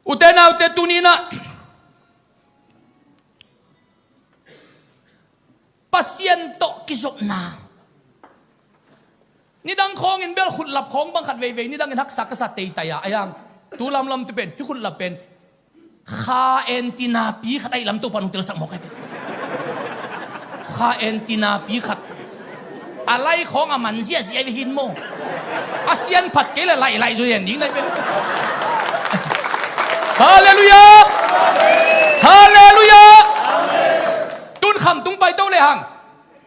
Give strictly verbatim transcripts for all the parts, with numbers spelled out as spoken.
Ute naute, tuni-in ah Pasian tawh kizopna. Nidang khawngin bel khutlap khawng bang khat veivei nidangin haksa ka sa teitai a, a hiang tu lamlam tu pen, hih khutlap pen kha antenna pi khat ahih lam Topa'n hong telsak mawk hi ve. Kha antenna pi khat. A lai khawng a man ziahziah hi ve hin maw. A sian phat kei leh laih laih zaw hi ding na hi ve. Halleluiah! Halleluiah! Tun khamtung pai to lehang,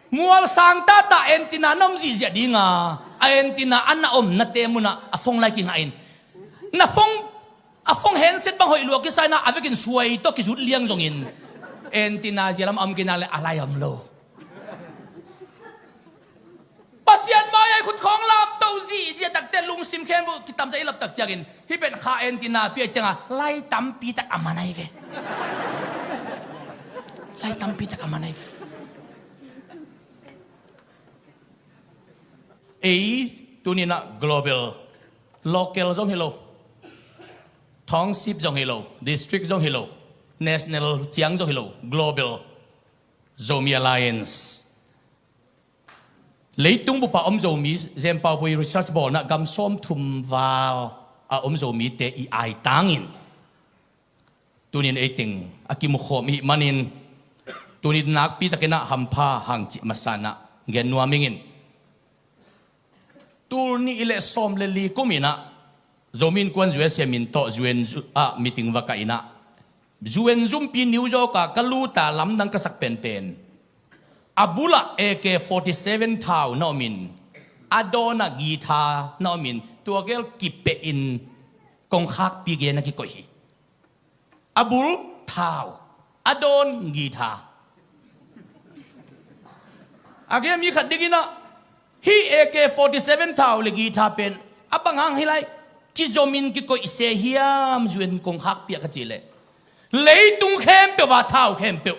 mual sang tahtah antenna na om zihziah ding a, a antenna a na omnate munah a phone lai kingah in, na phone, a phone handset bang hoih lua kisa in ah, a vekin suai tawh kizut liang zongin, antenna zia lam a om kei nak leh a lai om lo. Pasian mai-ah i khut khawng lamto zihziah takte lungsim khempeuh kitamzah i lap tak ciangin, hih pen kha antenna pi ahih ciangin lai tampi tak a man ahi ve. Lai tampi tak a man ahi ve. Ei tuni-in ah global, local zong hi lo, township zong hi lo, district zong hi lo, national ciang zong hi lo, global Zomi Alliance. Leitung bup a om Zomi, Zen Paupui research bawlna gam sawmthum val a om Zomite i aitangin, tuni-in ei teng a kimukhawm i hih manin, tuni-in nakpi takin ah hampha hang cih masa-in ah gen nuam ing. Tul nih le sawm le li kum in ah Zomi Innkuan U S A min tawh U N zu-, ah, meeting va kah in ah, U N zumpi New York ah ka lut a lamdang ka sak penpen, a bul ah A K forty-seven thau na om in, a dawn ah guitar na om in, tua gel kipeh in kongkhakpi gen a kikoih hi. A bul thau, a dawn guitar. A gen mi khat dingin ah, hih A K forty-seven thau le guitar pen a bang hang hi lai, kizom in kikoih se hiam U N kongkhakpi ah ka cih leh, leitung khempeuh a thau khempeuh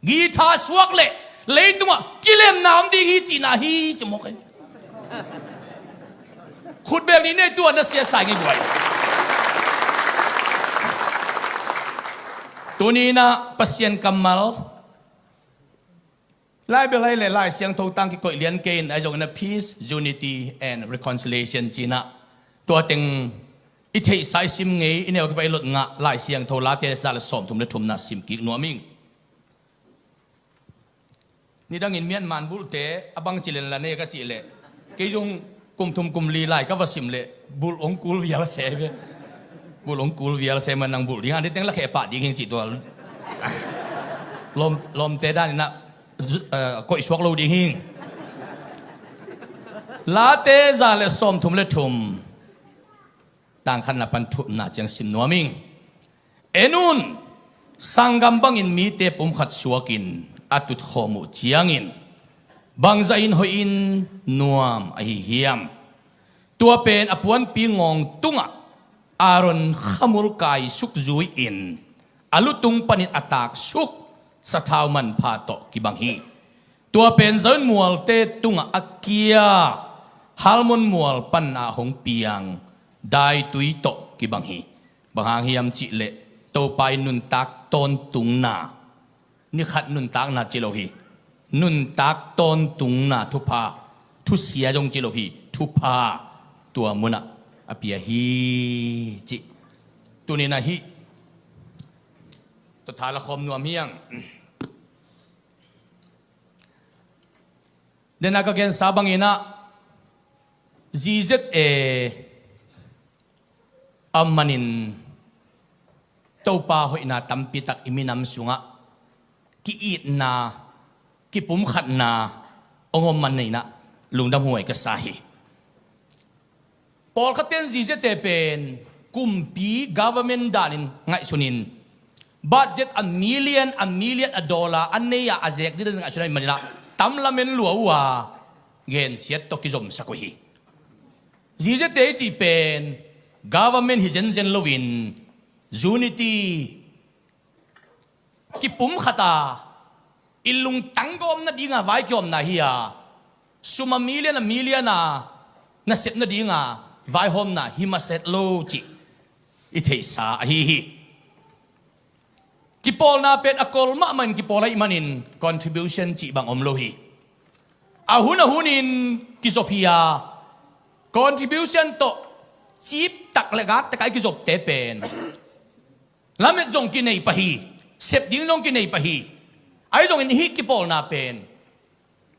guitar suak leh leitungah kilemna om ding hi cihna hi ci mawk hi. Khutbel nih nei, tua na sia sai ngei buai. Tuni-in ah Pasian kammal, Lai Bible ahi leh Lai Siangtho tang kikoih lian kei in, ahi zongin ah peace, unity and reconciliation ci-in ah, tua teng i theihsa i sim ngei, i neu kipai i lot ngah Lai Siangtho Late za le sawmthum le thumna sim kik nuam ing. Nidangin Myanmar in bulhte a bang ci len la nei ka cih leh, kei zong kum thum kum li lai ka va sim leh bulh hong kul vial se ve. Bulh hong kul vial se, man nang bulh ding a, niteng lakhia pah ding hing cih tua. Lawm, lawmte dan in ah, eh, koih suak lo ding hing. Late za le sawmthum le thum, tang khatna pan thumna ciang sim nuam ing. En un, sanggam bangin mite pumkhat suakin a tutkhawm uh ciangin bangzahin hoihin nuam ahi hiam? Tua pen a puanpi ngawng tungah Aaron khamul kaisuk zui-in a lutung panin a taksuk sathau manpha tawh kibang hi. Tua pen Zion mualte tungah a kia Hermon mual panah hong piang daitui tawh kibang hi. Bang hang hiam cih leh Topa in nuntak tawntungna, ni khat nuntakna ci lo hi, nuntak tawntungna thupha, thusia zong ci lo hi, thupha tua munah a pia hi cih. Tuni-in ah hih tua tha la khawm nuam hi hang. Dena ka gensa bangin ah Z Z A a manin Topa hoihna tampi tak i minam sungah ki-itna, kipumkhatna hong om manin ah lungdam huai ka sa hi. Pawlkhatte in Z Z A pen kumpi government danin ngaihsunin budget a million, a million, a dollar a nei a, a zek ding dan ngaihsun ahih manin ah tam lamen lua uh a, gensiat tawh kizomsak uh hi. Z Z A i cih pen government hi zenzen loin unity, kipumkhat a, i lungtang gawm nadinga vai kihawmna hi a, sum a million a million a nasep nadinga vaihawmna hi masa het lo cih i theihsa ahi hi. Kipawlna pen a kol mahmah in kipawl ahih manin contribution cih bang om lo hi. A hun a hunin kizop hi a, contribution tawh ciptak le gaktak a i kizopte pen lamet zong kinei pah hi, sep ding zong kinei pah hi. Ahi zongin hih kipawlna pen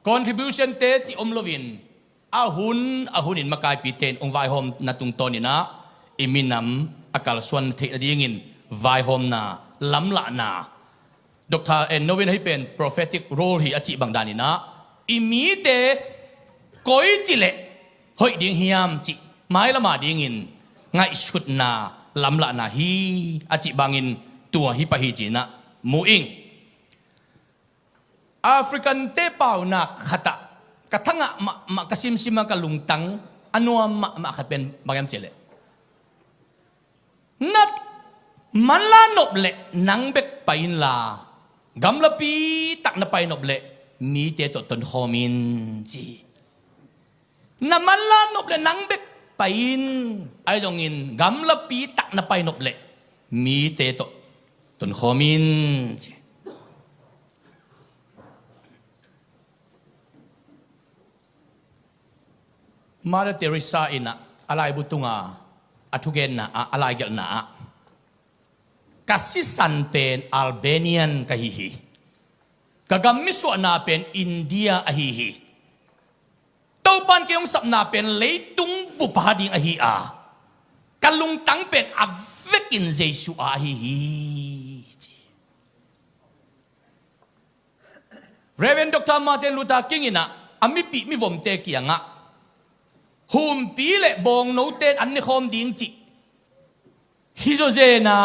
contribution te cih om loin a hun a hunin makaipite in hong vaihawmna tungtawnin ah i minam a kalsuan theih nadingin vaihawmna, lamlahna, Doctor Enno in hih pen prophetic role hi a cih bang danin ah i mite koi ci leh hoih ding hiam cih mailam a dingin ngaihsutna, lamlahna hi a cih bangin tua hi pah hi ci-in ah mu ing. African te paunak khat ah ka thangah mahmah, ka simsim a ka lungtang a nuam mahmah khat pen bang hiam cih leh, na manla nop leh nang bek pai inla, gamlapi tak na pai nop leh mite tawh tonkhawm in ci. Na manla nop leh nang bek pai in, ahi zongin gamlapi tak na pai nop leh mite tawh tonkhawm in ci. Mother Teresa in ah a laibu tunga a thugenna ah, a laigelhna ah, ka sisan pen Albanian ka hi hi. Ka gam misuahna pen India ahi hi. Topan kei hong sapna pen leitung bup a ding ahi a, ka lungtang pen a vekin Jesu a ahi hi ci. Reverend Doctor Martin Luther King in ah a mipih mivomte kiangah humpi le bawngnote in an nekhawm ding cih hi zawzen a,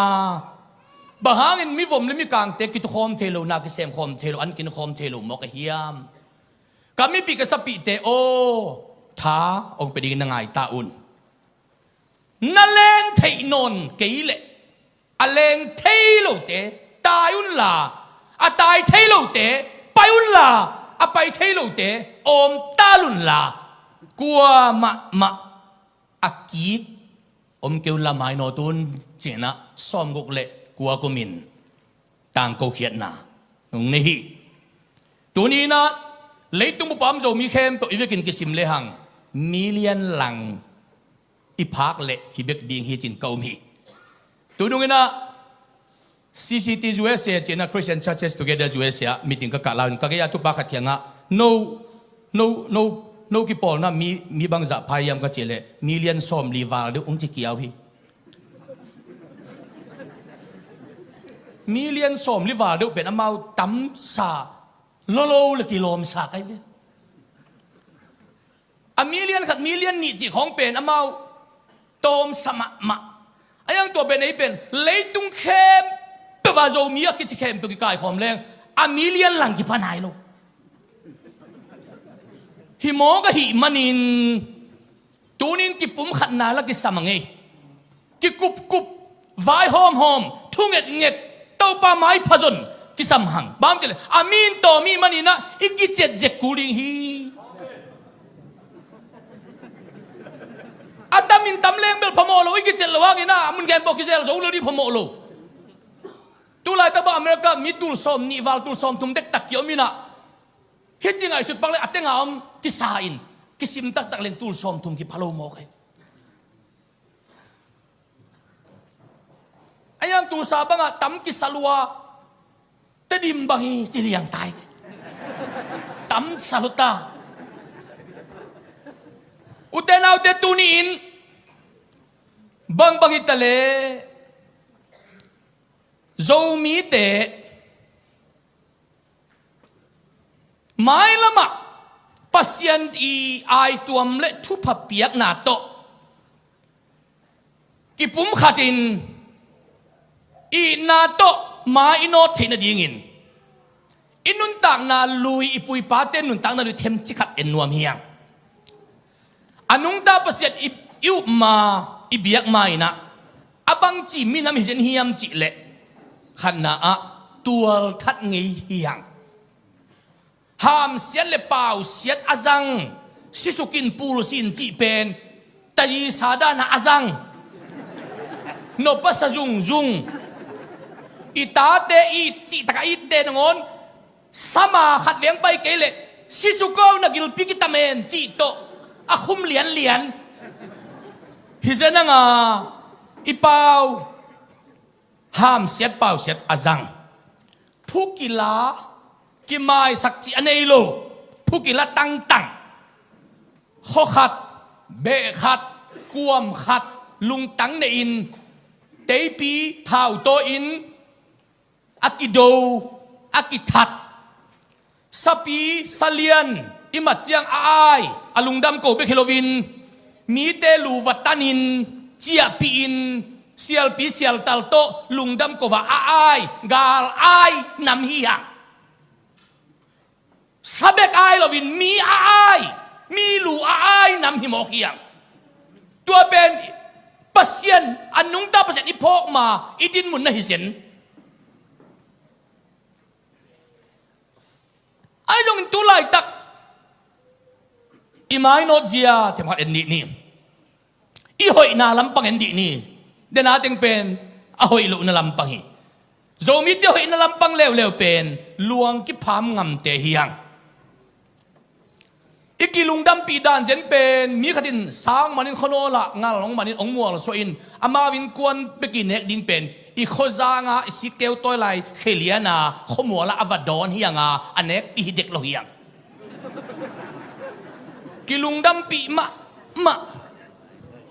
bang hangin mivom le mikangte kitukhawm thei lo, na kisemkhawm thei lo, an kinekhawm thei lo mawk a hiam? Ka mipih ka sapihte aw, tha hong pia dingin na ngai ta un. Na leng theih nawn kei leh a leng thei lote tai unla, a tai thei lote pai unla, a pai thei lote awm tal unla, kua mahmah a kik om kei unla mainawt un ci-in ah sawmguk le kua kumin tangkokhiatna hong nei hi. Tuni-in ah leitung bup a om Zomi khempeuh i vekin kisim lehang million lang i phak leh hi bek ding hi ci-in ka um hi. Tu dungin ah C C T U S A ci-in ah Christian Churches Together U S A ah meeting ka kah lai-un ka gei-ah tupa khat kiangah no, no, no, no kipawlna mi, mi bangzah phai hiam ka cih leh million sawmli val deuh hong ci kiau hi. Million sawmli val deuh pen amau tamsa lolo le kilawmsa kai ve. A million khat, million nih cih khawng pen amau tawmsa mahmah. A yang tua pen ei pen leitung khempeuh a Zomi a kici khempeuh kikaikhawm leng a million lang kipha nai lo. Hi mawk ahih manin tunin kipumkhatna la kisam a ngei. Kikupkup, vaihawmhawm, thungetnget, Topa maipha zon kisam hang. Bang hang cih leh a min tawm ahih manin ah i kiciat zek kul ding hi. A tamin tam leng bel phamawh lo, i kiciat loh hangin ah a mun khempeuh kizel zo lo ding, phamawh lo. Tulaitak bang America mi tul sawmnih val, tul sawmthum dektak kiom in ah, hih ci ngaihsut pak leh a tenga om kisa in kisim taktak leng tul sawmthum kipha lo mawk hi. A yang tulsa bangah tam kisa lua, Tedim bang hi ci liang tai. Tam sa lua ta. Ute naute, tuni-in bangbang hi ta leh Zomite mailamah Pasian i aituam le thupha piakna tawh kipumkhatin itna tawh mai i nawt theih nadingin i nuntakna lui, i pu i pate nuntakna lui themcik khat en nuam hi hang. A nungta Pasian i, i up ma, i biak ma in ah a bangci minam hi zen hiam cih leh khatna ah tualthat ngei hi hang. Hamsiat le pausiat a zang, sisukin pulsin cih pen taisa danah a zang. Nopasa zungzung. I tate it cih taka itte nangawn, sama khat veng pai kei leh, si suk o, na gilpi kitam en cih tawh a khum lianlian. Hi zen hang a, i pau hamsiat pausiat a zang. Phu kila, kimaisak cih a nei lo. Phu kila tangtang. Khuakhat, behkhat, kuamkhat, lungtang nehin, teipi thau tawhin, a kido, a kithat. Sapi, salian i mat ciang a ai, a lungdam ko bek hi loin, mite lu va tanin, ciahpihin, sialpi sialtal tawh lungdam ko a, a ai, gal ai nam hi hang. Sa bek ai loin mi a ai, mi lu a ai nam hi mawk hi hang. Tua pen Pasian a nungta Pasian i phawk ma, i dinmun na hi zen. Ahi zongin tu laitak i mainawt zia themkhat en dih ni. I hoihna lampang en dih ni. Dena teng pen a hoih lohna lampang hi. Zomite hoihna lampang leuleu pen luang kipham ngamte hi hang. I kilungdampih dan zen pen mi khat in sang manin khuanawl ah ngal hong manin hong mualsuah in, amau innkuan bek i nek ding pen i khuazang a i sikkeu tawi lai khelian a khuamual ah a va dawn hi hang a, a nekpih hi dek lo hi hang. Kilungdampih mahmah.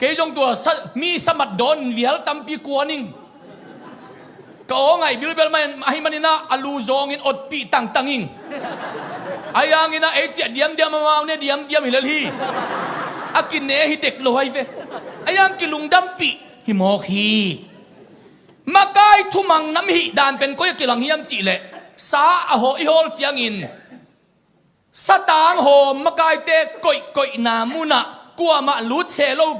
Kei zong tua sa, mi sa mat dawn vial tampi kuan ing. Ka aw ngaih bilbel mah ahih manin ah a lu zawngin otpih tangtang ing. Ahi hangin ah ei ciah diamdiam, amau ne diamdiam hi lel hi. A kine hi dek lo ahi ve. Ahi hang kilungdampih hi mawk hi. Makai thumang nam hih dan pen koi a kilang hiam cih leh, sa a haw i hawl ciangin satang hawm makaite koihkoihna munah kuamah lut se lo,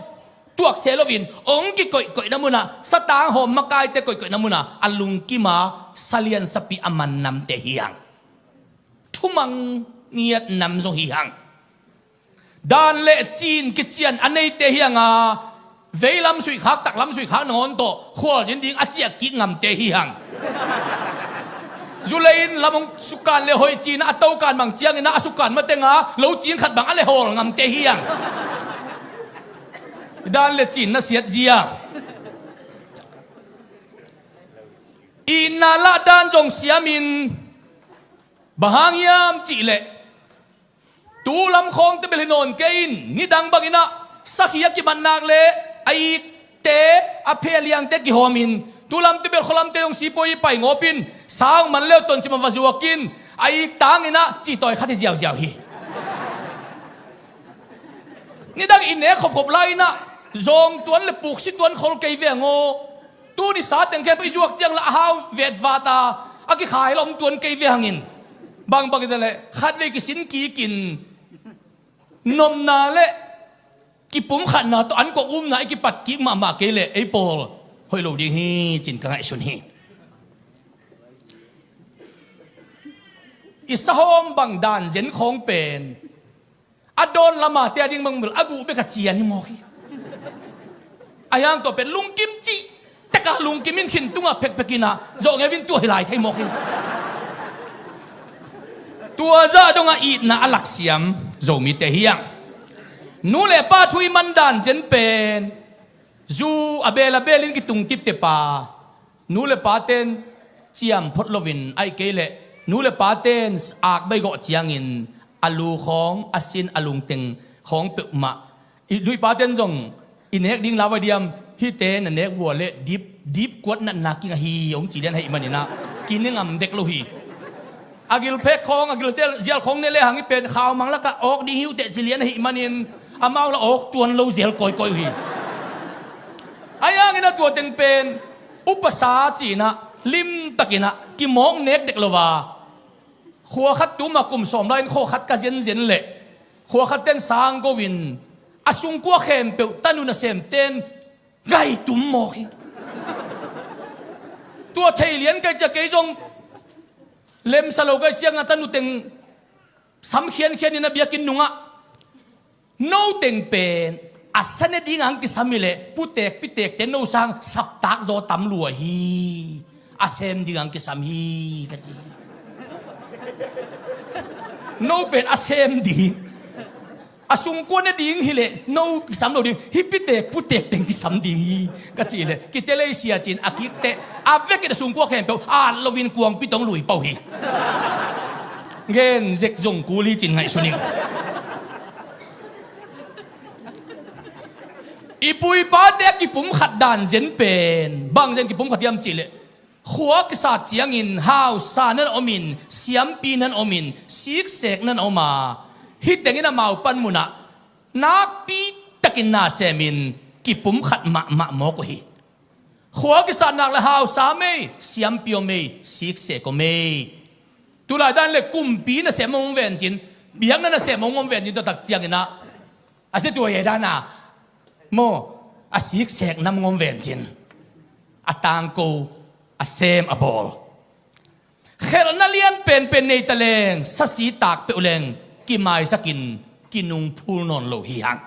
tuak se loin hong kikoihkoihna munah, satang hawm makaite koihkoihna munah a lungkim a salian sapi a man namte hi hang. Thumang ngiat nam zong hi hang. Dan le cin kician a neite hi hang a, veilam suihkhak, taklam suihkhak nangawn tawh khualzin ding a ciah kik ngamte hi hang. Zulei in lam hong sukkan le hoih cin a, a tokan bang ciangin a, a sukkan mateng a lo cin khat bang a le hawl ngamte hi hang. Dan le cin na siat zia. Itna lah dan zong siamin, bang hang hiam cih leh, tu lam khawngte bel hi nawn kei in, nidang bangin ah sakhi a kimat nak le a ikte, a phe a liangte kihawmin, tu lamte bel khualamte zong sipuai i pai ngawp in, sang man leu tonsim a va zuak in, a ik tangin ah cihtawi khat hi ziauziau hi. Nidang i nek khopkhop lai-in ah zawng tuan le puksi tuan khol kei ve hang aw. Tuni sa teng khempeuh i zuak ciang lah a hau vetvat a, a kikhai lah om tuan kei ve hangin, bangbang hi ta leh khatvei kisin kikin, nopna le kipumkhatna tawh an kok umna i kipat kik mahmah kei leh ei pawl hoih lo ding hi cin ka ngaihsun hi. I sahawm bang dan zen khawng pen a dawn lama te a ding bang bel a guh bek a cian hi mawk hi. A hiang tawh pen lungkim cih taka lungkim in khin tungah phekphek in ah zawh ngeu in tua hi lai thei mawk hi. Tua zah dongah itna a laksiam Zomite hi hang. Nu le pa thu i man dan zen pen zu a bel a belin kitungtipte pa, nu le paten ciam phot loin, ahih kei leh nu le paten ak baih gawh ciangin a lu khawng, a sin, a lungteng khawng peuhmah i nu i paten zong i nek ding lau a diam, hihte na nek vua leh dip, dip kuat natna king ahi hong ci lian ahih manin ah kine ngam dek lo hi. A gilphek khawng, a gilzial, zial khawng ne lehang i pen khaumang lakah awk ding hi uh teh ci lian ahih manin amau lah awk tuan lo zel kawikawi uh hi. Ahi hangin a tua teng pen upasa ci-in ah limtakin ah kimawk nek dek lo a, khua khat tuma kum sawm lai-in khua khat ka zenzen leh khua khat ten sang go-in a sungkua khempeuh tanu nasemten ngaitum mawk hi. Tua thei lian kai cia kei zong lemsa lo kai ciangah tanu teng sam khiankhianin a biakinn nungah, no teng pen A sa ne ding ang kisam hi leh, putek pitekte no sang saptak zaw tam lua hi. A sem ding ang kisam hi, ka ci. No pen a sem ding. A sungkua ne ding hi leh, no kisam lo ding. Hih pitek putek teng kisam ding hi, ka ci leh, kite lei sia cin a kikte. A vekit a sungkua khempeuh a loin kuang pitong lui pau hi. Gen zek zong kul hi cin ngaihsun ing. I pu i pate a kipumkhat dan zen pen bang zen kipumkhat hiam cihleh, khua kisat ciangin hausa nan omin, siampi nan omin, siksek nan oma, hih tengin amau panmunah nakpi takin na semin kipumkhat mahmah mawk uh hi. Khua kisat nak le hausa mei, siampi om mei, siksek om mei. Tulai dan le kumpi nasem om vencin, biakna nasem om vencin, tua tak cianginah a sia tua ye dana maw, a siksek nam ngom vencin, a tangko, a sem a bawl. Khelhna lian penpen nei taleng, sasi tak peuh leng kimaisakin kinungphul nawn lo hi hang.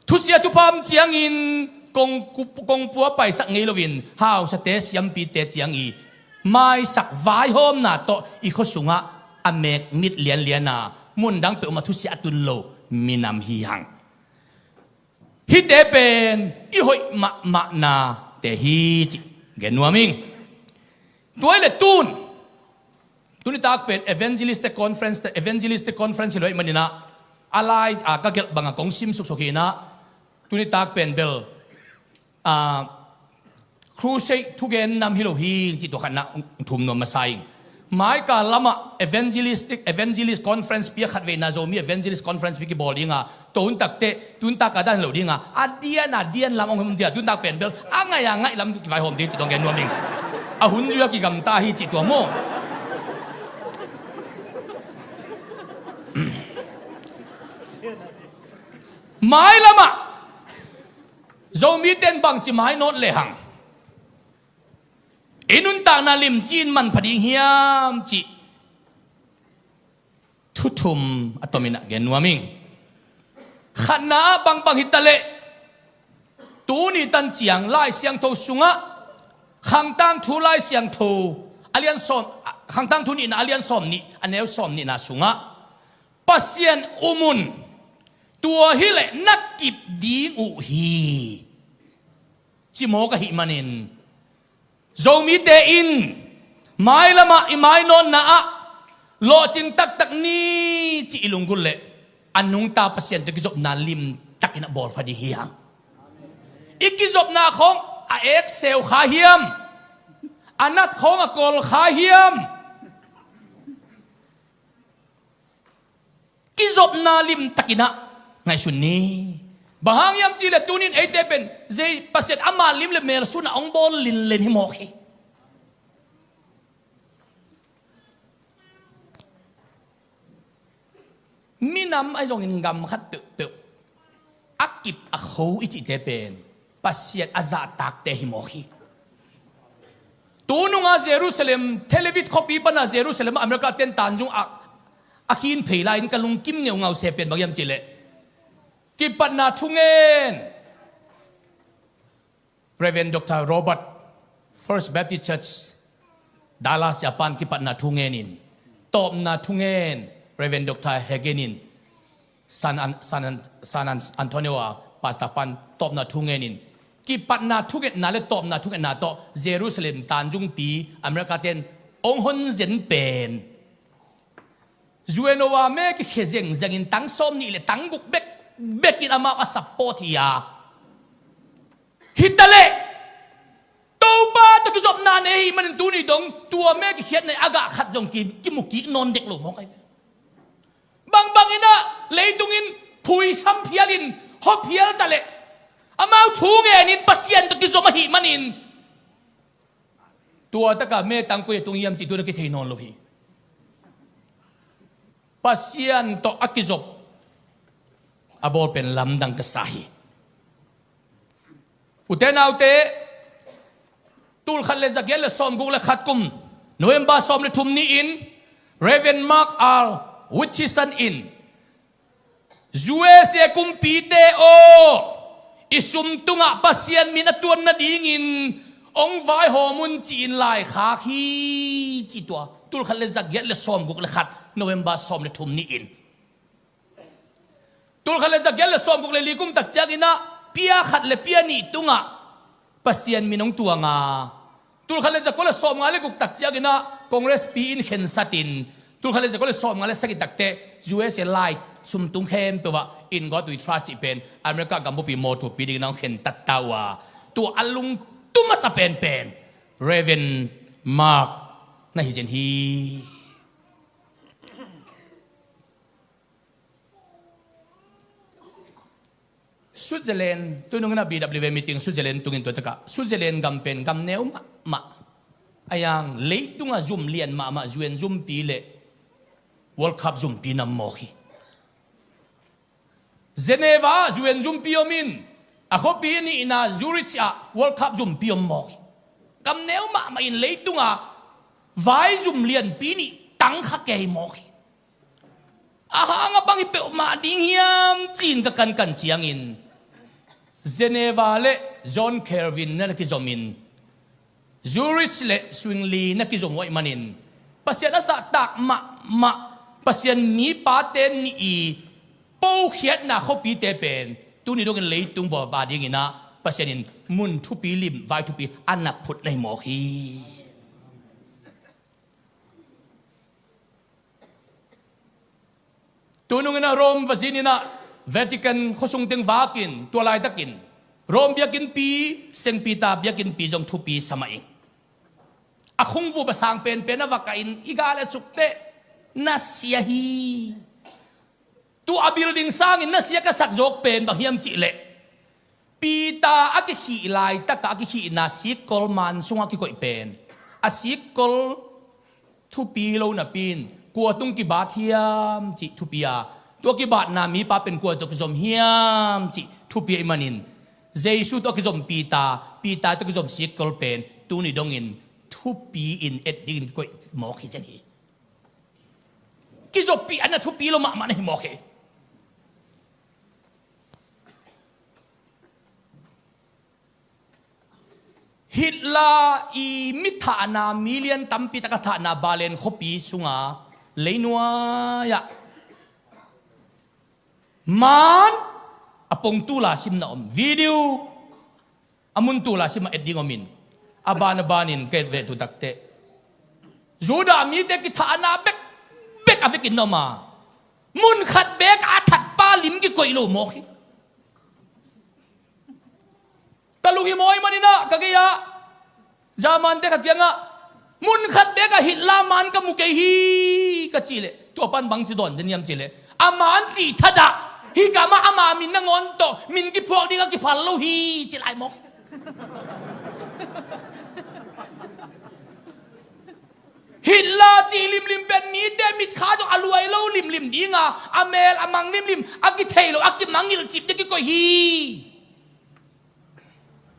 Thusia thupham ciangin kong, kongpua paisak ngei loin hausate siampite ciang i maisak vaihawmna tawh i khua sungah a mekmit lianliana mundang peuhmah thusia a tun lo minam hi hang. Hihte pen i hoih mahmahna te hi cih gen nuam ing. Tua i le tun tuni tak pen evangelistic conference te, evangelistic conference hi lo ahih maninah a lai a ka gelh banga kong sim suksuk hinah tuni tak pen bel a crusade thugen nam hi lo hi cih tua khatna thum nuam masa ing. Maika lamah evangelistic evangelist conference pi a khat veina Zomi evangelist conference pi kibawl dinga tua hun takte tun taka dan hi lo dinga a diana dian lam ong hom dia tun tak pen bel a ngaih a ngaih lam kivaihawm ding cih tua gen nuam ing. A hun zui a kigamta hi cih tua maw? Mai lamah Zomi ten bangci mainawt lehang i nuntakna limci in manpha ding hiam cih thu thum a tominah gen nuam ing. Khatna ah bangbang hitaleh tuni tan ciang Lai Siangtho sungah Khangtang Thu Lai Siangtho a lian sawm, Khangtang Thu nihna a lian sawm nih a neu sawm nihna sungah Pasian umun tua hileh na kip ding uh hi. Cimawk ahih manin Zomite in mailamah i mainawtna ah lawhcing taktak ni cih i lunggulh leh a nungta Pasian tawh kizopna limtakin a bawlpha ding hi hang. I kizopna khawng a ekseu kha hiam? A nat khawng a kol kha hiam? Kizopna limtakinah ngaihsun ni. Bang hang hiam cihleh tunin eite pen zei Pasian ama lim le melsunah hong bawl linlen hi mawk hi. Minam ahi zongin gam khat peuhpeuh a kip a kho i cihte pen Pasian a zahtakte hi mawk hi. Tununga Jerusalem, Tel Aviv khuapi pana Jerusalem ah America ten tanzung a, a khin phei lai-in ka lungkim ngeungau se pen bang hiam cihleh kipatna thungen Reverend Doctor Robert, First Baptist Church, Dallas, Japan, kipatna thungen in, tawpna thungen Reverend Doctor Hagin in, San An-, San An-, San An-, Antonio a Pastor pan tawpna thungen in, kipatna thungetna le tawpna thungetna tawh Jerusalem tanzungpi America ten ong honzen pen Zuenoa me kikhia zengzengin tang sawm nih le tang guk bek bekin amau a support hi a. Hitaleh Topa tawh kizopna nei ahih manin tuni dong tua me kikhiatna a gah khat zong ki, kimukik nawn dek lo mawk ahi ve. Bangbang inah leitungin phuisam phialin hawphial taleh amau thu ngenin Pasian tawh kizom ahih manin tua taka me tangkoi a tung hiam cih tuana kithei nawn lo hi. Pasian tawh a kizop a bawl pen lamdang ka sa hi. Ute naute, tulkhat le zagiat le sawmguk le khat kum November sawm le thum ni-in Reverend Mark R. Hutchison in U S A kumpite aw, i sum tungah Pasian min a tuan nadingin hong vaihawm un ci-in laikhak hi, ci tua. Tulkhat le zagiat le sawmguk le khat, November sawm le thum ni-in. Tulkhat le zagiat le sawmguk le li kum tak ciangin ah, pia khat le pia nih tungah Pasian min hong tuang a, tulkhat le zakua le sawmnga le guk tak ciangin ah Congress pi in khensat in, tulkhat le zakua le sawmnga le sagih tak teh U S A lai sumtung khempeuh ah In God We Trust cih pen America gam bupi mawtaw pi dingin ah hong khentat ta uh a, tua a lungtum a sa penpen Reverend Mark na hi zen hi. Switzerland, tu nungin ah B W A meeting Switzerland tungin tua takah, Switzerland gam pen gam neu mahmah. A yang leitungah zum lian mahmah, U N zumpi le World Cup zumpi nam mawk hi. Geneva ah U N zumpi om in, a khuapi nihna Zurich ah World Cup zumpi om mawk hi. Gam neu mahmah in leitungah vai zum lianpi nih tang kha kei mawk hi. A hang a bang hi peuhmah ding hiam ci-in ka kankan ciangin, Geneva le John Calvin na na kizom in, Zurich le Zwingli na kizom uh ahih manin, Pasian a zahtak mahmah, Pasian mipate nih i pokhiatna khuapite pen tuni dongin leitung buapa dingin ah Pasian in mun thupi lim, vai thupi a na phut na hi mawk hi. Tu nungin ah Rome va zin in ah Vatican khuasung teng vakin, tua laitakin Rome biakinnpi, Saint Peter biakinnpi zong thupi sa mah ing. A khungvup a sang penpen a va kah in i gal a cuk teh na sia hi. Tua a building sangin na sia ka sak zawk pen bang hiam cih leh, Peter a kikhih laitakah a kikhihna sikkol man sungah kikoih pen, a sikkol thupi lo napi in kua tung kibat hiam cih thupi a, tua kibatna mipa pen kua tawh kizom hiam cih thupi ahih manin, Jesu tawh a kizom Peter, Peter tawh a kizom sikkol pen tuni dongin thupi in et dingin kikoih mawk hi zen hi. Kizoppih a na thupi lo mahmah na hi mawk hi. Hitler i mi thahna, million tampi tak a thahna Berlin khuapi sunga leinuai-ah man a pong tula simna om. Video a mun tula simah et ding om in, a ban a banin ka et ve tu takteh Judah mite kithahna bekbek a vekin na om a, mun khat beek a thatpa lim kikoih lo mawk hi. Ka lunghimawh ahih manin ah ka gei-ah German-te khat kiangah, mun khat beek a Hitler man ka mu kei hi ka cih leh, tua pan bang ci dawn den hiam cih leh, a man cih thadah, hih gamah ama min nangawn tawh min kiphuak ding a kiphal lo hi ci lai mawk. Hitler cih limlim pen mite mitkha tawh a luai lo limlim dinga, a mel a mang limlim, a kithei lo, a kimangngilh cipte kikoih hi.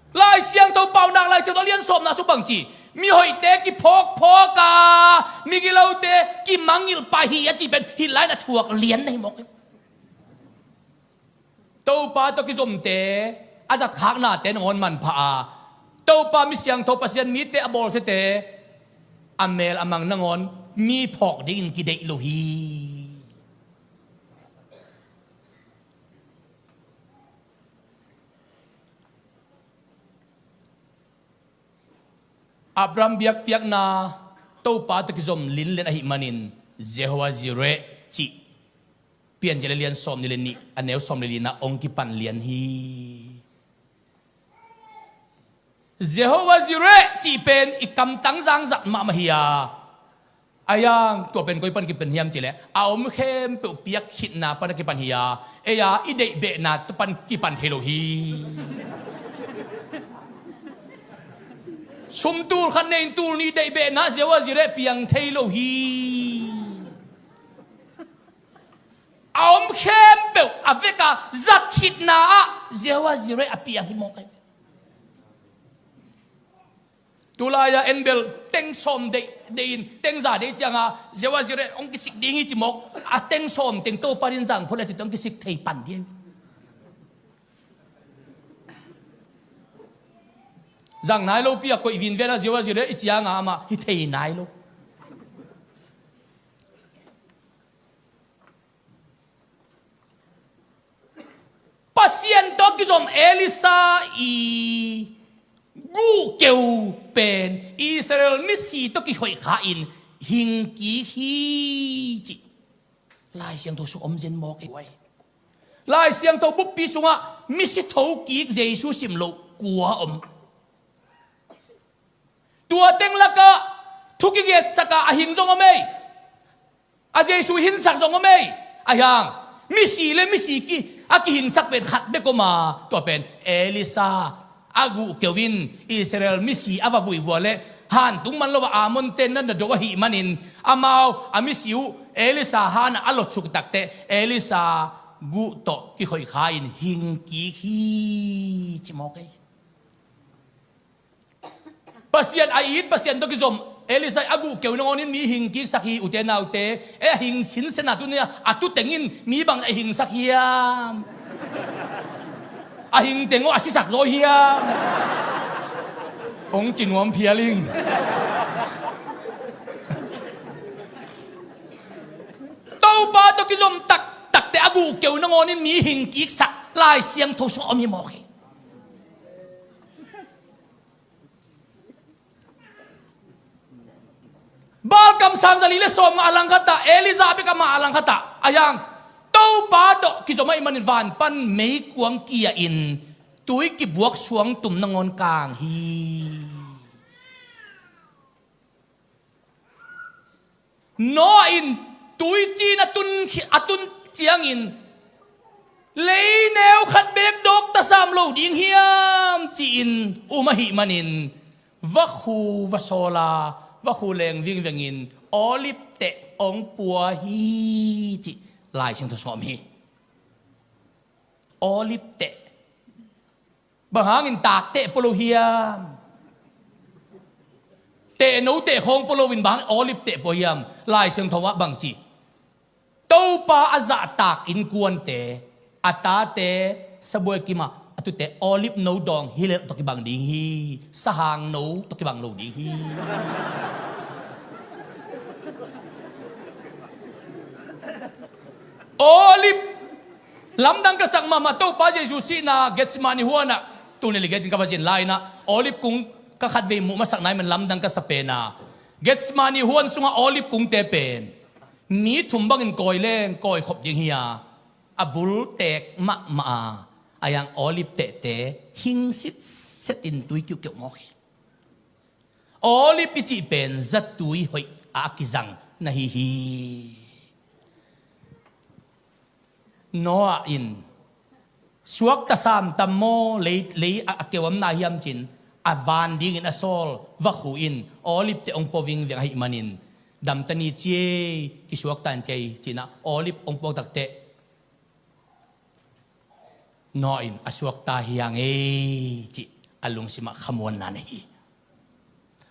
Lai Siangtho paunak, Lai Siangtho a lian sawmna sung bangci, mihoihte kiphawkphawk a, migilote kimangngilh pah hi a cih pen Hitler in a thuak lian na hi mawk hi. Topa tawh kizomte a zatkhaknate nangawn manpha a, Topa mi siangtho Pasian mite a bawlsiate a mel a mang nangawn mi phawk dingin kideih lo hi. Abraham biakpiakna Topa tawh kizom linlen ahih manin Jehovah Jireh cih Piancil a lian sawm ni le nih, a neu sawm le lina hong kipan lian hi. Jehovah Jireh cih pen i kamtang zangzat mahmah hi a, a yang tua pen koi pan kipan hiam cih leh a om khempeuh piak khitna pan a kipan hi a, ei a i deihbehna pan kipan thei lo hi. Sum tul khat nei in tul nih deihbehna Jehovah Jireh piang thei lo hi. A om khempeuh a vek a zat khitna ah Jehovah Jireh a piang hi mawk hi. Tulai-a en bel teng sawm deih, deih in, teng za deih cianga, ziau a ziau deih hong kisik ding hi ci mawk. A teng sawm teng Topa in zang phot le cih tawh hong kisik thei pan ding. Zang nai lo pi a koih vinven a ziau a ziau deih i cianga amah hi thei nai lo. Pasian tawh kizom Elisha i guhkeu pen Israel misi tawh kihoih kha in hing kik hi cih Lai Siangtho sung om zen mawk hi uai. Lai Siangtho buppi sungah misi thokik Jesu sim loh kua om? Tua teng lakah thu kigetsak a a hing zong om ei. A Jesu hinsak zong om ei. A hiang misi le misi ki, a kihingsak pen khat bek om a, tua pen Elisha a guhkeu in Israel misi a va vuivua le hantung man lo a Ammon ten na na do ahih manin amau a misi uh Elisha hanah a lotsuk takteh Elisha guh tawh kikhoih kha in hing kik hi ci mawk ei. Pasian a it, Pasian tawh kizom Elisha a guhkeu nangawnin mi hing kiksak hi, ute naute. E, a hing sinsen a tu nia, a tu tengin mi bang a hingsak hiam? A hing teng aw a sisak zaw hiam? Hong ci nuam phial ing. Topa tawh kizom taktakte a guhkeu nangawnin mi hing kiksak Lai Siangtho sungah om hi mawk hi. Baal kamsang zali le sawmnga a langkhat ah, Elijah bek amah a langkhat ah, a hiang Topa tawh kizom ahih manin van pan meikuang kia in tui kibuak suang tum nangawn kang hi. Noah in tuiciin a tun, a tun ciangin leineu khat beek dawk tasam lo ding hiam ci-in um ahih manin vakhu va sawl a, vakhu leng vingvengin olive teh hong pua hi cih Lai Siangtho sung om hi. Olive teh. Bang hangin tak teh pua lo hiam? Tehno teh khawng pua loin bang olive teh pua hiam? Lai Siangtho ah bang ci? Topa a zahtak innkuante, a tate sabuai kimah a tute olive no dawng hi leh tawh kibang ding hi. Sahang no tawh kibang lo ding hi. Olive lamdang ka sak mahmah, Topa Jesu sihna Gethsemane huanah, tul nih le giat in ka va zin lai-inah olive kung ka khatvei muh masak nai man lamdang ka sa pen a, Gethsemane huan sungah olive kungte pen mi thum bangin kawi leng kawi khop ding hi a, a bul teek mahmah a, a hiang olive tehte hing sitset in tui kiuhkeuh mawk hi. Olive i cih pen zatui hoih a kizang na hi hi. Noah in suakta sam tam maw, lei, lei a, a keuamna hiam cin a van dingin a sawl vakhu in olive teh hong pua vingveng ahih manin, damta ni ciei, kisuakta in ciei cinah olive hong puak takteh Noah in a suakta hi hang ei cih a lungsimah khamuanna nei hi.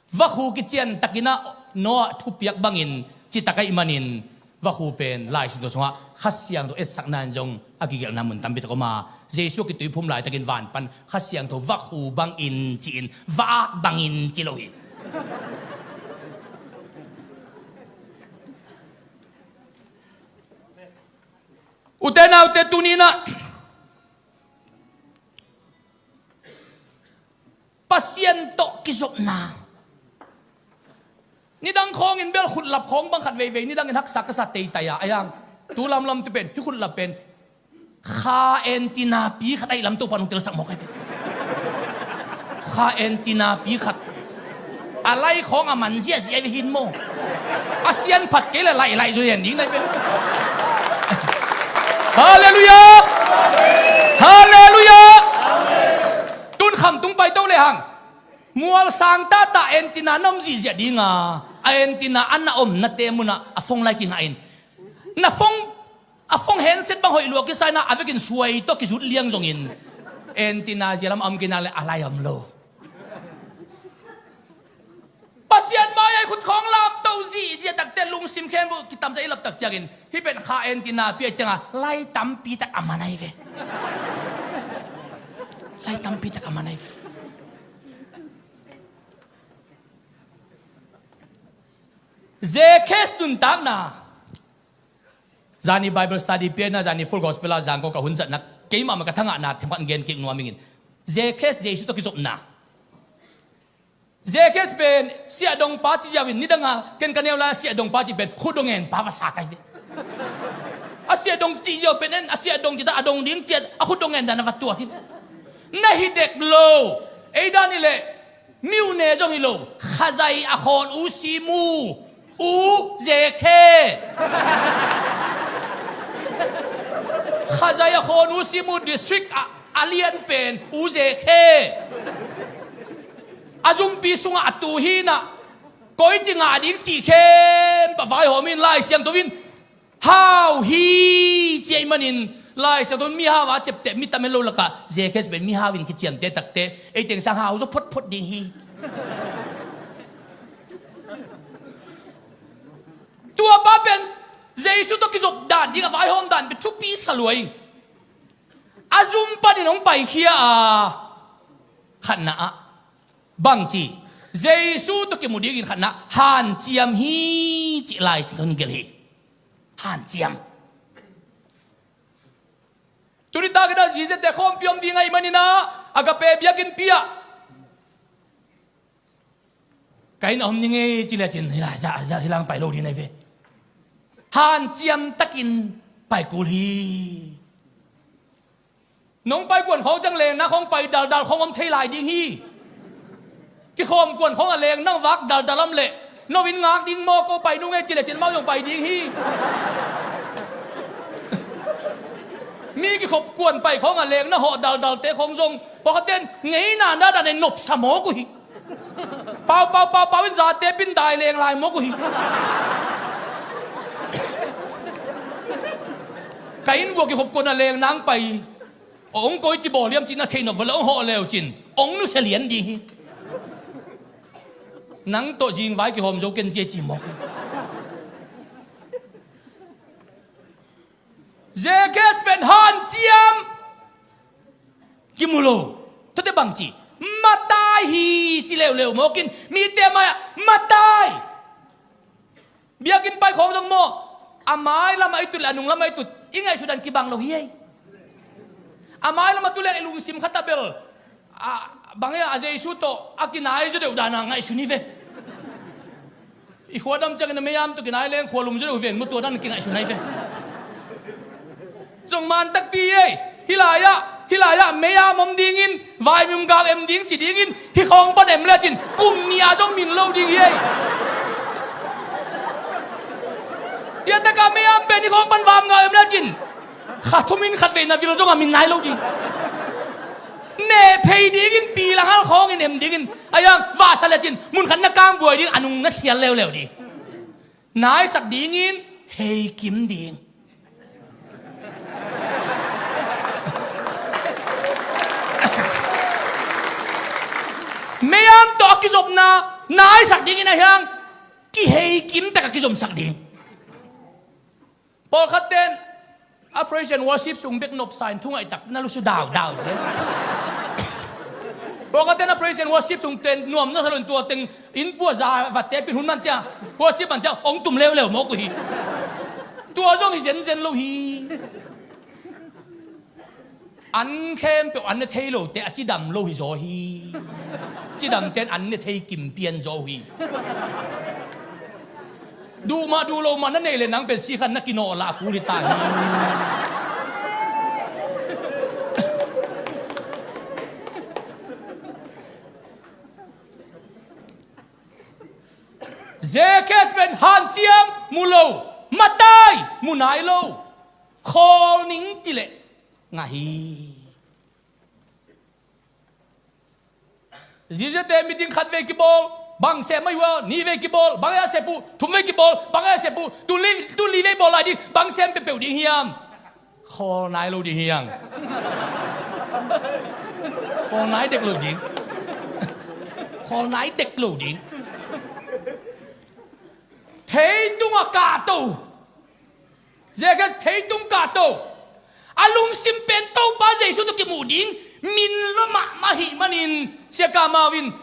Vakhu kician takinah Noah thupiak bangin citak ahih manin vakhu pen Lai Siangtho sungah Kha Siangtho etsakna in zong a kigelhna mun tampi tak om a, Jesu a kituiphum laitakin van pan Kha Siangtho vakhu bangin ci-in va-ak bangin ci lo hi. Ute naute, tuninah Pasian tawh kizopna. Nidang khawngin bel khutlap khawng bang khat veivei nidangin haksa ka sa teitai a, a hiang tu lamlam tu pen hih khutlap pen kha antenna pi khat ahi lam Topa nong telsak mawk ahi ve. Kha antenna pi khat. A lai khawng a man ziahziah ve hin maw? A sian phat kei le laih laih zui hen ding nai pen. Halleluiah! Halleluiah! Tun khamtung paito le hang mual sang tata antenna na om zihziah dinga, a antenna a na omnate munah a phone lai kingah in na phone, a phone handset bang hoih lua kisa inah a vekin suai tawh kizut liang zongin antenna zia lam a om kei nak le a lai a om lo. khut khawng lamto zihziah takte lungsim khempeuh kitamzah i laptak ciangin hih pen kha en tina piak cianga lai tampi tak a man ahi ve. Lai tampi tak a man ahi ve. Zekhes nuntakna. Zani Bible study piakna, zani Full Gospel ah zangkong ka hun zatna keimah mah ka thangahna themkhat gen kik nuam ingin. Zekhes, Jesu tawh kizopna. Zekhes pen siahdongpa ci ziau in, nidanga ken ka neu lai a siahdongpa ci pen khutdong ngenpa va sa kai ve. A siahdong ci ziau pen en a siahdong ci ta a dong ding ciat a khutdong ngen dan a va tuat hi ve. Na hi dek lo. Ei dan i leh miuhne zong hi lo. Khazai a khawn u simu u Zekhe. Khazai a khawn u simu district a, a lian pen u Zekhe. A zumpi sungah a tu hinah koi ci ngah ding cih khempeuh vaihawm in Lai Siangtho in hau hi ci ahih manin Lai Siangtho in mihau a ciapteh mi tam en lo lakah Zekhes pen mihau in kiciamteh takte ei teng sang hau zaw photphot ding hi. Tua pa pen Jesu tawh kizop dan ding a vaihawm dan pen thupi sa lua ing. A zum panin hong paikhia a khatna ah bangci Jesu tawh kimu dingin khatna hanciam hi cih Lai Siangtho in gelh hi. Hanciam. Tuni takin a ziziate khawmpi om ding ahih manin ah Agape biakinnpi ah ka inn a om ning ei ci lecin hila za za hilang pai lo ding nai ve. Hanciam takin pai kul hi. Nong pai kuan khawng ciang leng na khawng pai daldal khawng om thei lai ding hi. Kikhawm kuan khawng a leng nang vak daldal om leh no in ngak ding maw ko pai nung ei ci lecin mau zong pai ding hi. Mi kikhop kuan pai khawng a leng na hawh daldalte khawng zong pawlkhatten ngeina na dan ei nopsa mawk uh hi. Pau pau pau pau in zate pindai leng lai mawk uh hi. Ka inn buah kikhop kuan a leng nang pai ong koi ci bawl hiam ci na theih nop vale ong hawh leu cin ong nusia lian ding hi. Nang tawh zingvai kihawm zo ken cia ci mawk hi. Zekhes pen hanciam kimu lo. Tuate bangci matai hi ci leuleu mawkin mite mai-ah matai. Biakinn pai khawng zong maw a mai lamah i tut le a nung lamah i tut i ngaihsut dan kibang lo hi ei. A mai lamah tu leng i lungsim khat a bel a bang e a Jesu tawh a kinai zaw deuh dana ngaihsun hi ve. I khuadam ciangin a meiam tawh kinai leng khualum zaw deuh hi ve, mu tua dan kingaihsun ahi ve. Zong man takpi ei. Hih lai-ah hih lai-ah meiam om dingin vaimim gau em ding ci dingin hih khawng pan em lecin kum nih ah zong min lo ding hi ei. Hiatakah meiam pen hih khawng pan vam gau em lecin kha thumin khat vei na vil zong a min nai lo ding. Neh phei dingin pi langhal khawngin em dingin a hiang vahsa lecin mun khat na kangbuai ding a nung na sial leuleu ding. Naisak dingin hei kim ding. Meiam tawh a kizopna naisak dingin a hiang kihei kim tak a kizomsak ding. Pawlkhat ten a praise and worship sung bek nopsa in thungaih tak na lusu daudau hi. Pawlkhat ten a praise and worship sung ten nuam na salon tua teng in pua za vatte pin hun man cia worship man cia ong tum leuleu mawk uh hi. Tua zong hi zenzen lo hi. An khempeuh an ne thei lote a cidam lo hi zaw hi. Cidamte in an ne thei kim pian zaw uh hi. Duh mah duh lo mah na neih le nang pen si khan na kinawh lah a kul hi ta hi. Zekhes pen hanciam mu lo, matai mu nai lo, khawl ning cileh ngah hi. Ziziate meeting khat vei kibawl bang sem ahi uh a, nih vei kibawl bang a sep uh, thum vei kibawl bang a sep uh, tun li, tun li vei bawl lai ding bang sem peuhpeuh ding hiam? Khawl nai lo ding hiang. Khawl nai dek lo ding. Khawl nai dek lo ding. Theitung a kahto. Zekhas theitung kahto. A lungsim pen Topa Jesu tawh kimuh ding min lua mahmah ahih manin, Sia Kamau in,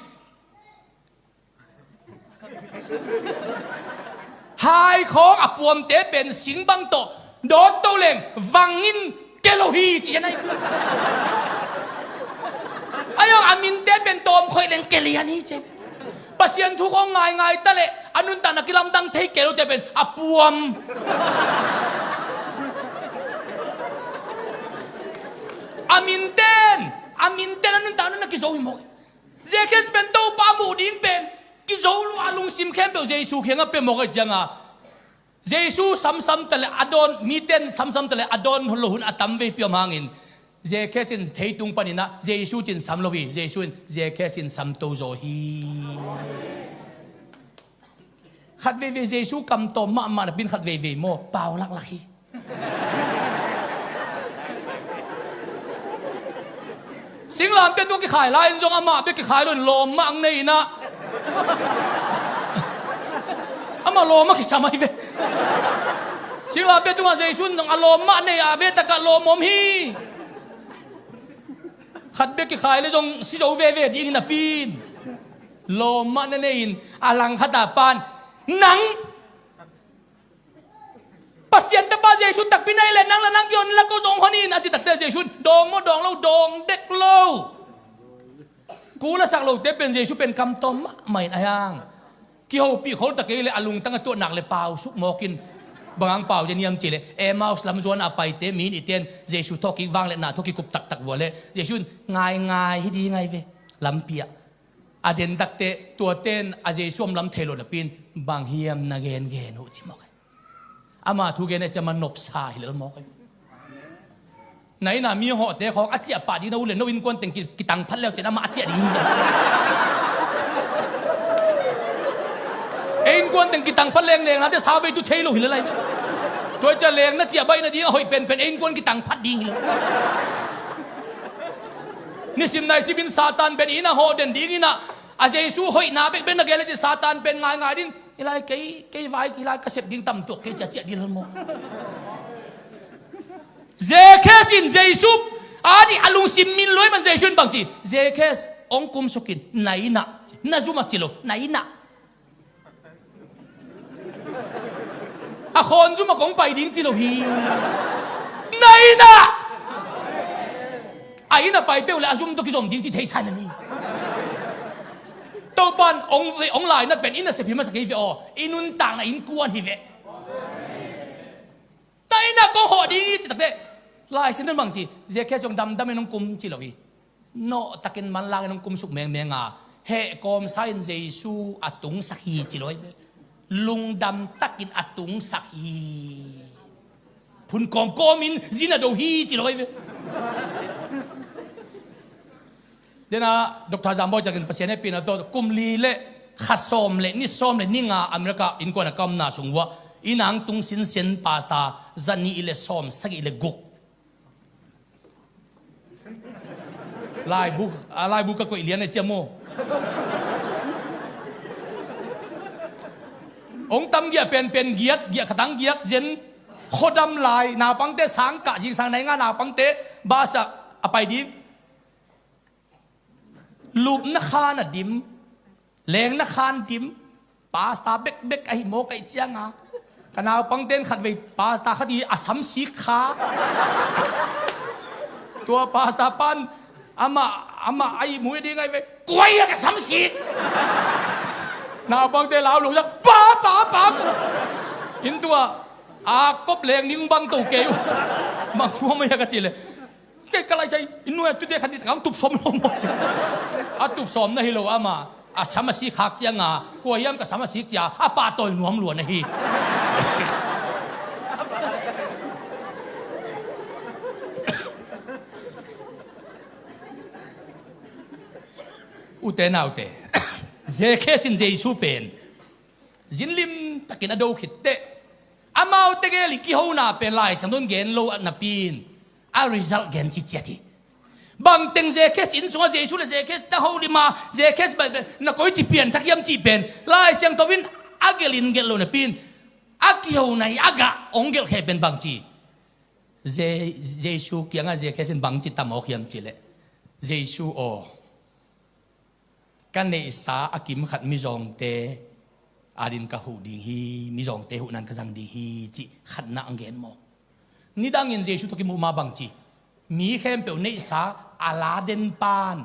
hai khawng a puamte pen sing bang tawh dawt to leng vangin ke lo hi ci hi a. Ahi zong a minte pen tawm khoih leng ke lian hi ci. Pasian thu khawng ngaingai ta leh a nuntakna kilamdang thei kei lote pen a puam. A minten, a minten a nuntakna na kizo hi mawk. Zekhas pen Topa muh ding pen kizo lua, a lungsim khempeuh Jesu kiangah pia mawk ahih ciangin, Jesu samsam ta leh a dawn, miten samsam ta leh a dawn lo hun a tam veipi om hangin, Zekhas in theitung panin ah Jesu cin sam lo hi. Jesu in Zekhas in samto zaw hi. Khat veivei Jesu kamtawm mahmah napi in khat veivei maw, pau laklak hi. Singlamteh tungah kikhai lai-in zong amah bek kikhai lo-in lawm mah ang nei-in ah, amah lawm mah kisam ahi ve. Singlamteh tungah Jesu in zong a lawm mah nei a, a vetakah lawm om hi. Khat bek kikhai leh zong si zo veve ding hi napi in, lawm mah na nei-in a langkhat a pan, nang Pasian Tapa Jesu takpi na hih leh nang le nang kihonin la ko zong hon in, a cih takteh Jesu in, dawng maw, dawng lo, dawng dek lo. Kul a sak lote pen Jesu pen kamtawm mahmah in, ahi hang kihopih khol ta kei leh a lungtang a tuah nak leh pau suk mawk in. Bang hang pau zen hiam cih leh Emmaus lam zuan a paite mi nihte in Jesu tawh kivang leh na tawh kikup taktak uh a leh Jesu in ngaingai hi ding ahi ve. Lampi ah a den takteh tuate in a Jesu om lam thei lo napi in, bang hiam na gengen uh ci mawk hi. Ama thu gen ahih ciang amah nopsa hi lel mawk hi. Na inn ah mi hawhte khawng a ciah pah ding na ut leh no innkuan teng ki-, kitang phat leu cin amah a ciah ding hi. Ei innkuan teng kitang phat leng, leng nate sa vei tu thei lo hi lel ahi. Tua ciah leng na ciah baih nading a hoih penpen ei innkuan kitang phat ding hi lel. Nisim naisim in Satan pen inn ah hawh den ding in ah, a Jesu hoihna bekbek na gen leh cin Satan pen ngaingai ding. Hi lai, kei, kei vai, hi lai ka sep ding tam tuak, kei ciah ciah ding lel maw. Zekhas in Jesu a dih a lungsim min lua ahih man Jesu in bang ci, Zekhas, hong kumsuk in, na inn ah, na zum ah ci lo, na inn ah. A khawn zum ah kong pai ding ci lo hi. Na inn ah. A inn ah pai peuh leh a zum tawh kizom ding ci thei sa hi na ni. Topa in hong, hong lainat pen inn ah sep hi masa kei ve aw. I nuntakna innkuan hi ve. Na inn ah kong hawh ding hi ci takteh, Lai Siangtho in bang ci, Zekhas zong damdam in hong kum ci lo hi. Nawhtakin manlang in hong kumsuk mengmeng a, heh kawmsa in Jesu a tungsak hi ci lo ahi ve. Lungdam takin a tungsak hi. Phun kawmkawm in zin a do hi ci lo ahi ve. Dena Doctor Zambawi takin Pasian hehpihna tawh kum li leh kha sawm leh ni sawm leh ni nga America innkuan a ka omna sung uah inn ah hong tung sinsen pastor za nih leh sawm sagih leh guk. Laibu, a laibu ka koih lian a ciam maw. Hong tam giah penpen giat, giah khat hong giak zen, khuadam lai, naupangte sang kah, zingsang nai nga naupangte bus ah a pai ding. Lupna khan a dim, lengna khan dim, pastor bekbek ahi mawk ahih ciangin, ka naupangte in khatvei pastor khat i a samsik kha. Tua pastor pan amah, amah a ihmu ding ahi ve. Kua hi a ka samsik? Naupangte lau lo ciang, pa, pa, pa, pa. Inn tua a kop leng ning bang to kei uh. Bang thu om a hia ka cih leh, kei ka laisai, i nuai a tute khat i takang tup sawm lo maw ci. A tup sawm na hi lo ama, a sam a sik khak cianga, kua hiam ka sam a sik cia, a pahtawi nuam lua na hi. Ute naute, Zekhas in Jesu pen zin limtakin a do khit teh, amaute gel i kihona pen Lai Siangtho in gen lo napi in, a result gen ciciat hi. Bangteng Zekhas inn sungah Jesu le Zekhas na holim a, Zekhas na koici pianthak hiam cih pen Lai Siangtho in a gelh in gelh lo napi in, A kiho nai a gah hong gelhkhe pen bangci, Je- Jesu kiangah Zakkhas in bangci tam awk hiam cihleh, Jesu aw, ka neihsa a kim khat mizawngte adin ka huh ding hi, mizawngte huhnan ka zang ding hi, cih khatna ang gen mawk. Nidangin Jesu tawh kimuh ma bangci, mi khempeuh neihsa a la den pan,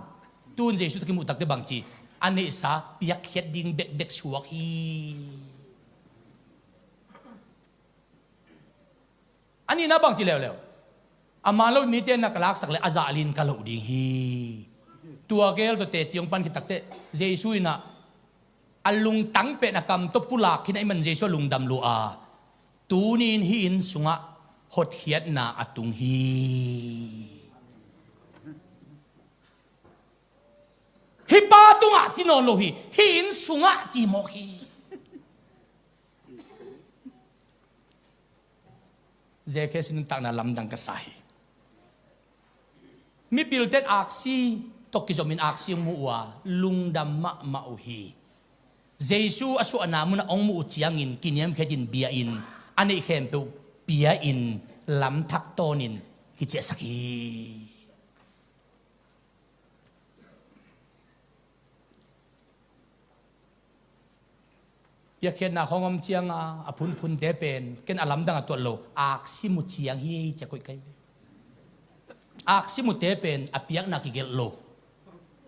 tun Jesu tawh kimuh takte bangci, a neihsa piakkhiat ding bekbek suak hi. A nihna bangci leuleu, a man lo mite na ka laksak le a zah lin ka loh ding hi. Tua gel tawh teci hong pan khit takteh Jesu in ah a lungtang pen a kam tawh pulak khin ahih man Jesu a lungdam lua a, tuni in hih inn sungah hotkhiatna a tung hi. Hih pa tungah ci nawn lo hi, hih inn sungah ci mawk hi. Zakkhas nuntakna lamdang ka sa hi. Mipilten aksi tawh kizomin aksi hong mu uh a, lungdam mahmah uh hi. Jesu a suahna munah hong muh uh ciangin kiniamkhiatin bia-in, a neih khempeuh pia-in, lamthak tawnin kiciahsak hi. Piakkhiatna khawng om cianga a phunphunte pen ken a lamdang a tuat lo, aksi mu ciang hi cia koih kai ve. Aksi mute pen a piakna kigelh lo.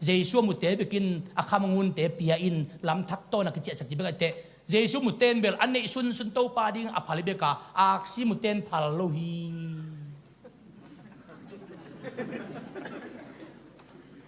Jesu a mute bekin a kham a ngunte pia-in lamthak tawna kiciahsak ci bek a teh, Jesu muten bel a neih sunsun Topa ding a phal hi beka, aksi muten phal lo hi.